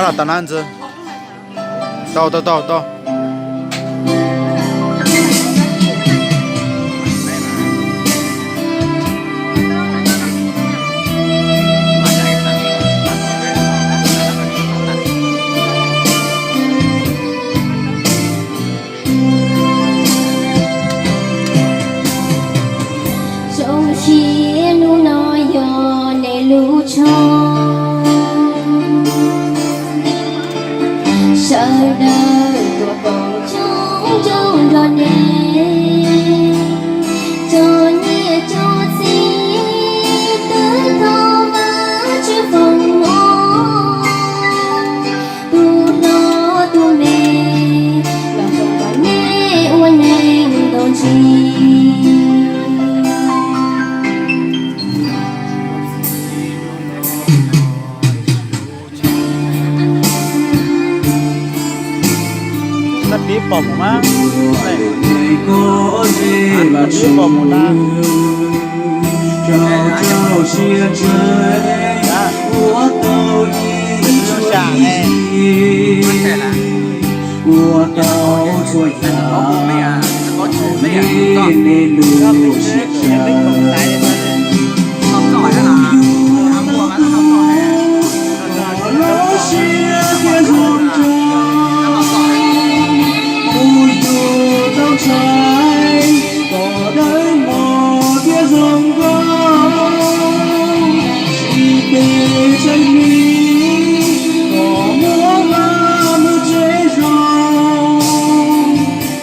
Tau na ntxwg. Tau, tau, tau, tau. Zoo siab hnub no yog nej lub tshooj, sawv daws tuaj koom txhawb nrog nej, txog niam txog txiv twb thov Vajtswv foom hmoov, tus hlob tus me los foom kom nej ua neej ntuj ntxhi. Tib pom mus mas, tib pom mus na. Ua tau txhua yam, nej lub siab tshaj. Los siab thiab zoo nraug, kuv yug tau ntshai, kom dawb mos thiab zoo nkauj, sib peb txhawb hli, kom muab vaj muab tsev zoo,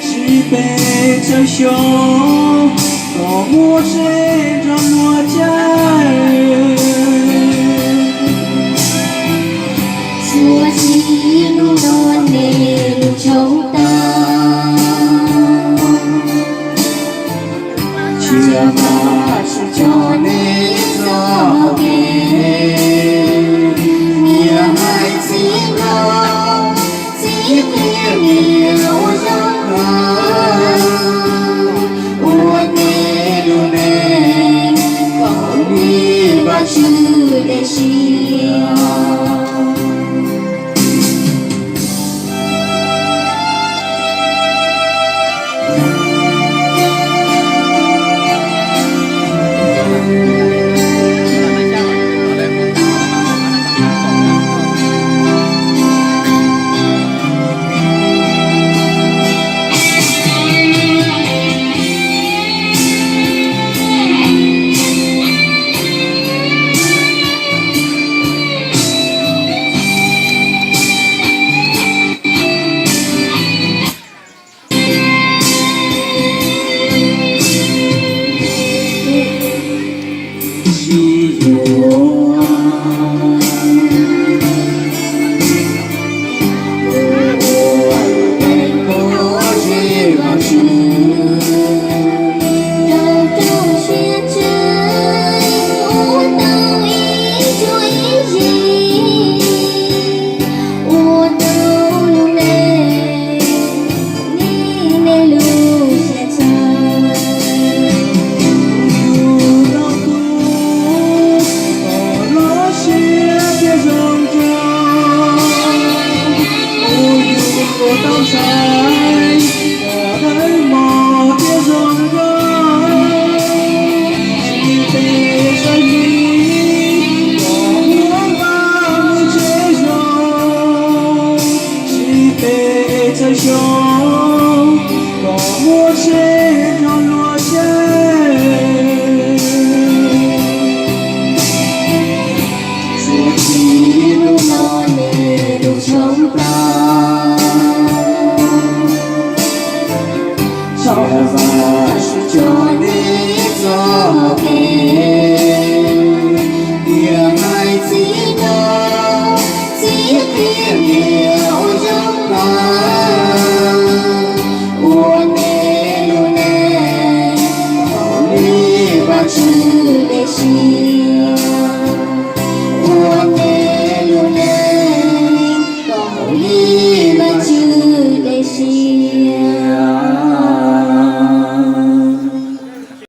sib peb txhawb xyoo, kom muaj seb nrog luag caij. Suav txij hnub no nej lub tshooj tag, cia Vajtswv coj nej txoj kev, niam hais txiv mloog, txiv qhia niam ua zoo nkauj, ua nej lub neej kom li Vajtswv tej siab. Ua tau lub neej li nej lub siab tshaj. Yug tau tus kom loj siab thiab zoo nraug, kuv yug tau ntshai, kom dawb mos thiab zoo nkauj, sib peb txhawb hli, kom muab vaj muab tsev zoo, sib peb txhawb xyoo, kom muaj seb nrog luag caij. Suav txij hnub no nej lub tshooj tag, cia Vajtswv coj nej txoj kev, niam hais txiv mloog, txiv qhia niam ua zoo nkauj, ua nej lub neej kom li Vajtswv tej siab.